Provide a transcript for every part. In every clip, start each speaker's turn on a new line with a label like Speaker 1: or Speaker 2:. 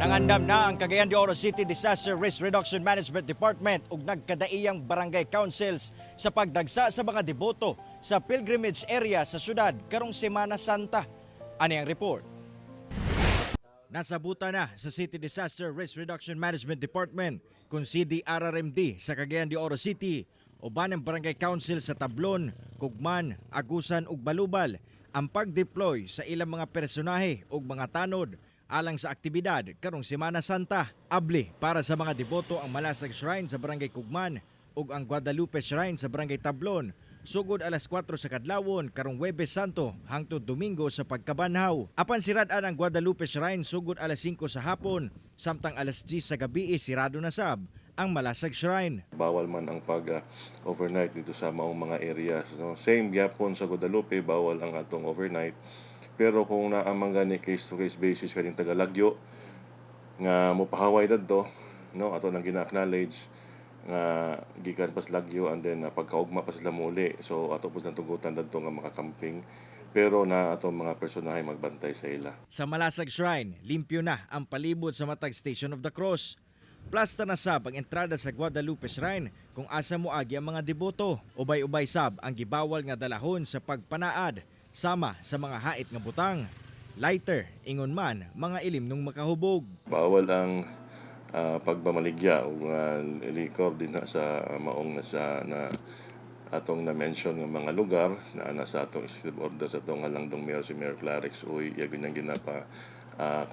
Speaker 1: Nangandam na ang Cagayan de Oro City Disaster Risk Reduction Management Department ug nagkadaiyang barangay councils sa pagdagsa sa mga deboto sa pilgrimage area sa syudad karong Semana Santa. Ani ang report. Nasabutan na sa City Disaster Risk Reduction Management Department kung CDRRMD sa Cagayan de Oro City uban ang barangay council sa Tablon, Kugman, Agusan ug Balubal ang pag-deploy sa ilang mga personahe ug mga tanod alang sa aktibidad karong Semana Santa. Abli para sa mga deboto ang Malasag Shrine sa Barangay Kugman ug ang Guadalupe Shrine sa Barangay Tablon sugod alas 4 sa kadlawon karong Huwebes Santo hangtod Domingo sa pagkabanhaw. Apan sirad-an ang Guadalupe Shrine sugod alas 5 sa hapon, samtang alas 10 sa gabi sirado na sab ang Malasag Shrine.
Speaker 2: Bawal man ang pag overnight dito sa maong mga areas, no? Same gyapon sa Guadalupe, bawal ang atong overnight. Pero kung naa man gani case to case basis kaning taga-lagyo nga mopahaway dadto, no, ato nang gina-acknowledge nga gikan pas lagyo and then pagkaugma pa sila muuli. So ato pud nang tugutan dadto nga makakamping, pero na atong mga personahe magbantay sa ila.
Speaker 1: Sa Malasag Shrine, limpyo na ang palibot sa matag Station of the Cross. Plasta na sab ang entrada sa Guadalupe Shrine kung asa moagi ang mga deboto. Ubay-ubay sab ang gibawal nga dalahon sa pagpanaad sama sa mga hait nga butang. Lighter, ingon man, mga ilimnong makahubog.
Speaker 2: Bawal ang pagpamaligya o liquor din na sa maong nasa na atong na-mention nga mga lugar na nasa atong executive order sa atong halangdong mayor, si Mayor Klarex Uy. Iya gyud ginapa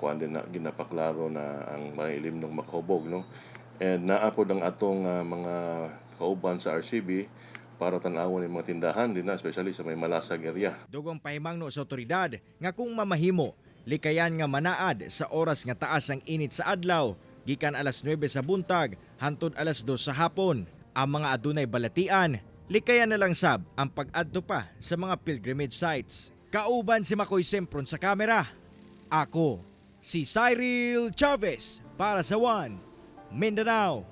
Speaker 2: kuan din na, ginapaklaro na ang mga ilimnong makahubog, no, and naa pod ang atong mga kauban sa RCB para tan-awon yung mga tindahan din na, especially sa may Malasag area.
Speaker 1: Dugong pahimangno sa otoridad nga kung mamahimo, likayan nga manaad sa oras nga taas ang init sa adlaw, gikan alas 9 sa buntag hantod alas 2 sa hapon. Ang mga adunay balatian, likayan na lang sab ang pag-adto pa sa mga pilgrimage sites. Kauban si Makoy Sempron sa kamera. Ako, si Cyril Chavez para sa One Mindanao.